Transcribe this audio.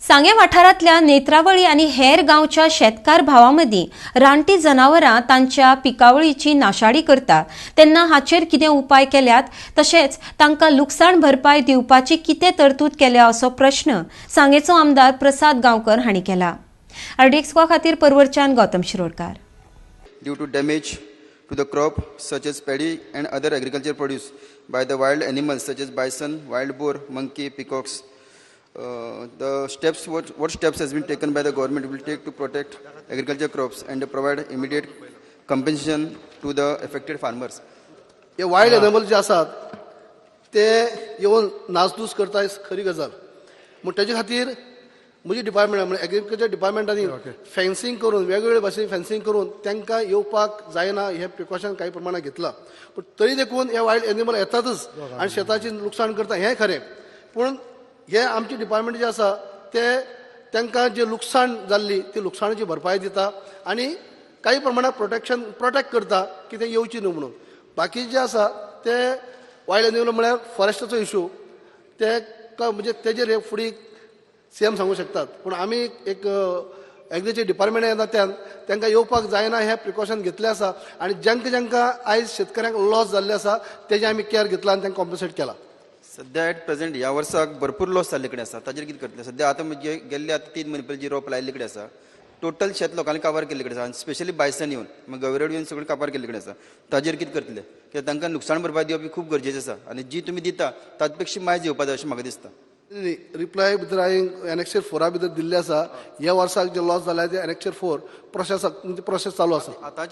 सांगें वाठारांतल्या नेत्रावळी आनी हेर गांवच्या शेतकार भावां मदीं रानटी जनावरां तांच्या पिकावळीची नाशाडी करता तेन्ना हाचेर कितें उपाय केल्यात, तशेंच तांकां लुकसाण भरपाय दिवपाची कितें तरतूद केल्या असो प्रश्न सांगेचो आमदार प्रसाद गांवकर हांणी केला. आरडीएक्स खातीर परवरच्यान Gautam Shirodkar. Due to damage to the crop such as paddy and other agriculture produce by the wild animals such as bison, wild boar, monkey, peacocks. The steps, what steps has been taken by the government will take to protect agriculture crops and provide immediate compensation to the affected farmers? हे wild animal जे आसात ते येवन नासधूस करता ही खरी गजाल. म्हूण तेजे खातीर म्हजी डिपार्टमेंट म्हणजे एग्रीकल्चर डिपार्टमेंटांनी फेन्सिंग करून, वेगवेगळे भाशेन फेन्सिंग करून तांकां येवपाक जायना हें प्रिकॉशन काही प्रमाणात घेतलां. पूण तरी देखून हे वायल्ड एनिमल येतातच आनी शेताची लुकसाण करता हें खरें. पूण हे आमचे डिपार्टमेंट जे आसा ते तांकां जे लुकसाण जाल्ली ती लुकसाणाची भरपाय दिता आनी काही प्रमाणात प्रोटेक्शन, प्रोटेक्ट करता की ते येवची न्हू म्हणून. बाकी जे आसा ते वायल्ड एनिमल म्हळ्यार फॉरेस्टाचो इशू, ते म्हणजे तेजेर हे फुडें सीएम सांगू शकतात. पूण आमी एक एग्रीकल्चर डिपार्टमेंट ह्या नात्यान तांकां येवपाक जायना हें प्रिकॉशन घेतलें आसा आनी जांकां जांकां आयज शेतकऱ्यांक लॉस जाल्ले आसा तेजें आमी केअर घेतला आनी तांकां कॉम्पन्सेट केला. सध्या एट प्रेझेंट ह्या वर्साक भरपूर लॉस जाल्ले कडेन आसा, ताजेर कितें करतले? सध्या आतां म्हणजे गेल्ले आतां 3 म्हयने पयलीं जी रोप लायिल्ले कडेन आसा, टोटल शेत लोकांनी काबार केल्ले कडेन आसा आनी स्पेशली बायसन येवन मागीर गवेरेड येवन सगळें काबार केल्ले कडेन आसा. ताजेर कितें करतले? कित्याक तांकां नुकसाण भरपाय दिवप ही खूब गरजेचें आसा आनी जी तुमी दिता ताचे पेक्षा मायज येवपा जाय अशें म्हाका दिसता. रिप्लाय भितर हांवें एनेक्शर फोरा भितर दिल्ले आसा. ह्या वर्साक जे लॉस जाल्या ते एनेक्शर फोर प्रोसेस, म्हणजे प्रोसेस चालू आसा. आतां